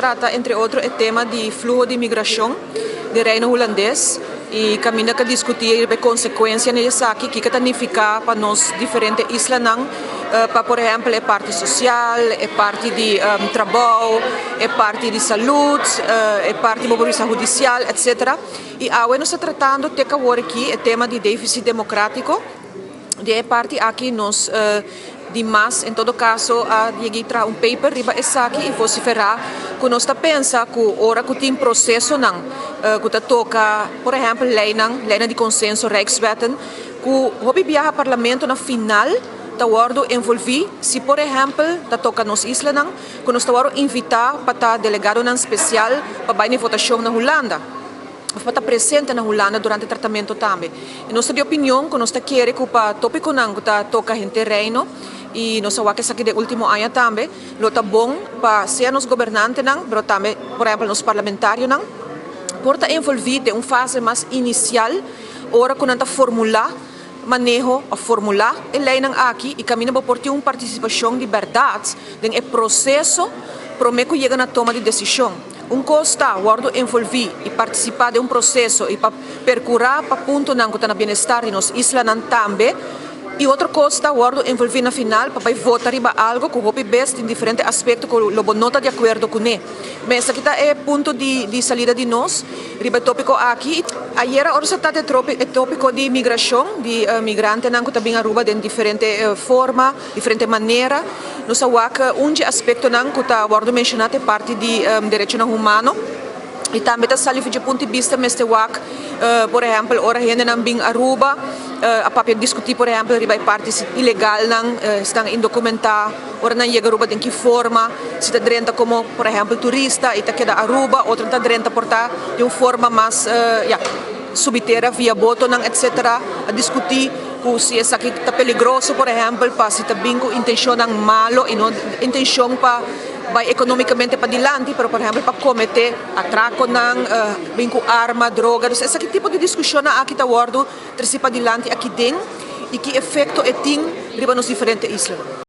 trata entre otro e tema di fluho di migrashon den Reino Hulandes i kaminda ku a diskutí riba e konsekuensianan di esaki, kiko ta nifiká pa nos diferente islanan, pa por ehèmpel e parti sosial, e parti di trabou, e parti di salud, e parti bo por bisa hudisial, etsetera. I awe nos ta tratando te ku awor aki e tema di défisit demokrátiko. Di e parti aki nos di mas en todo caso a yegi traha un paper riba esaki y vocifera cu nos ta pensa cu ora cu tin procesonan cu ta toca por ehempel leynan, leynan di consenso, rijkswetten, cu hopi biaha parlamento na final ta wordo envolvi si por ehempel ta toca nos islanan cu nos ta wordo invita pa ta delegadonan special pa bay na e votacion na Hulanda. Of pa ta presente na Hulanda durante tratamento tambe. I nos ta di opinion ku nos ta kere ku pa topikonan ku ta toka henter Reino, i nos a wak esaki den ultimo aña tambe, lo ta bon pa sea nos gobernantenan, pero tambe por ehempel nos parlamentarionan, por ta envolvi den un fase mas inisial ora ku nan ta formula maneho of formula e leinan aki i kaminda bo por tin un partisipashon di bèrdat den e proseso promé ku yega na toma di desishon. Un kos ta wòrdu envolví i partisipá den un proseso i pa perkurá pa puntonan ku ta na bienestar di nos islanan tambe, i otro kos ta wòrdu envolví na final pa bai vota riba algu ku hopi bes tin diferente aspekto ku lo bo no ta di akuerdo kuné. Ma esaki ta e punto di salida di nos riba e tópiko aki. Ayera ora sa trata e tópiko di migrashon, di migrantenan ku ta bin Aruba den diferente forma, diferente manera, nos a wak un dje aspektonan ku ta wòrdu menshoná ta e parti di derechonan humano i tambe ta sali for dje punto di bista mester wak por ehèmpel ora hendenan bin Aruba a papia diskutí por ehèmpel riba e parti si ilegalnan esnan indokumentá ora nan yega Aruba den ki forma si ta drenta komo por ehèmpel turista i ta keda Aruba otro ta drenta por ta di un forma mas ya subi tera via botonan etcetera a diskutí ku si esaki ta peligroso por ehèmpel pa si ta bin ku intenshonnan malo i no intenshon pa bai ekonómikamente padilanti pero por ehèmpel pa kometé atrakonan bin ku arma, droga. Dus esaki tipo di diskushonnan aki ta wòrdu trese padilanti aki den i ki efekto e tin riba nos diferente islanan.